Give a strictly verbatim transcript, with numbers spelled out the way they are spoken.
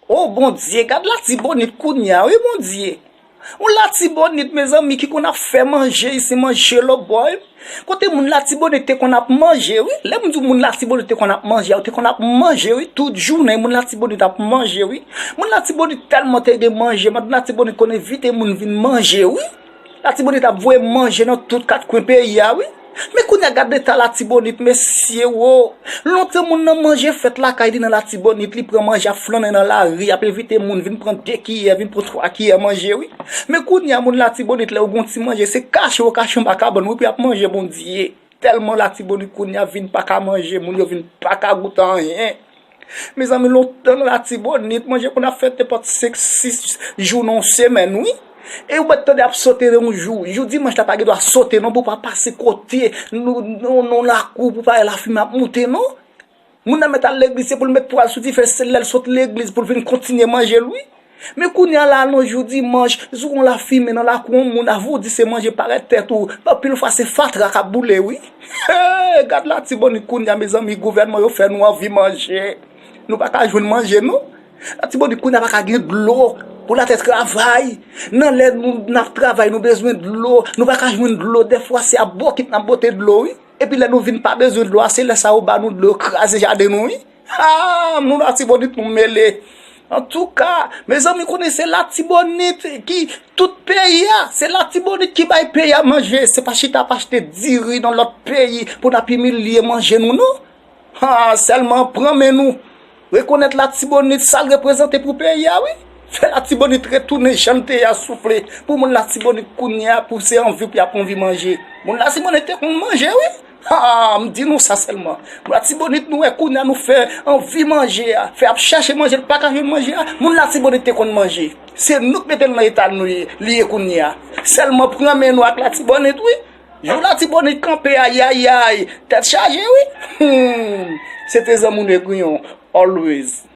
O Bondye, gad Latibonit kounye a, wi Bondye. Yon Latibonit, mezanmi, ki konn ap fè manje isi, manje lòbòy. Kote moun Latibonit te konn ap manje, wi. Lè m di w moun Latibonit te konn ap manje, yo te konn ap manje, wi. Tout jounen, moun Latibonit ap manje, wi. Moun Latibonit tèlman te gen manje, moun Latibonit konn envite moun vin manje, wi. Latibonit ap voye manje nan tout kat kwen peyi a, wi. Men kounye a gad eta Latibonit, mesye wo. Lontan moun nan manje fèt lakay li nan Latibonit, li pran manje ap flannen nan lari, ap envite moun vin pran de kiyè, vin pran twa kiyè manje, wi. Men kounye a moun Latibonit lè yo gon ti manje, se kache yo kache anba kabann, wi, pou y ap manje, Bondye. Tèlman Latibonit kounye a vin pa ka manje, moun yo vin pa ka goute anyen. Mezanmi, lontan nan Latibonit, manje konn ap fèt nenpòt senk, sis jou nan yon semèn, wi. E ou mèt tande ap sote yon jou. Jou dimanch la pa gen dwa sote non, pou pa pase kote, nou, nou, nou lakou, pou pa wè lafimen ap moute non. Moun nan mèt al legliz, se pou l met twal sou dife, se lè l sot legliz pou l vin kontinye manje l, wi. Men kounye a la, nan jou dimanch, si w wè yon lafimen nan lakou yon moun, avè w di se manje parèt tèt ou, anpil fwa se fatra k ap boule, wi. Hey, gad Latibonit kounye a, mezanmi, gouvènman yo fè nou anvi manje. Nou pa ka jwenn manje, non. Latibonit kounye a pa ka gen dlo pou l al travay. Nan lè nou n ap travay, nou bezwen dlo. Nou pa ka jwenn dlo. Dèfwa, se ak bokit n ap pote dlo, wi. Epi lè nou vin pa bezwen dlo a, se lè sa yo ba nou dlo, yo kraze jaden nou, wi. Ha, nou Latibonit nou mele. Antouka, mezanmi, konnen se Latibonit ki tout peyi a. Se Latibonit ki bay peyi a manje. Se pa chita ap achte diri nan lòt peyi pou n ap imilye manje nou, non. Ha, sèlman pran men nou. Rekonèt Latibonit, sa l reprezante pou peyi a, wi. Fè Latibonit retounen jan l te ye a, souple. Pou moun Latibonit kounye a, pou se anvi pou y ap anvi manje. Moun Latibonit te konn manje, wi. Ha, m di nou sa sèlman. Moun Latibonit nou wè kounye a nou fè anvi manje a. Fè ap chache manje, l pa ka jwenn manje a. Moun Latibonit te konn manje. Se nou k mete l nan eta nou ye, li ye kounye a. Sèlman pran men nou ak Latibonit, wi. Jou Latibonit kanpe, ayayay. Tèt chaje, wi. Hmm. Se te zanmi w Negriyon. Always.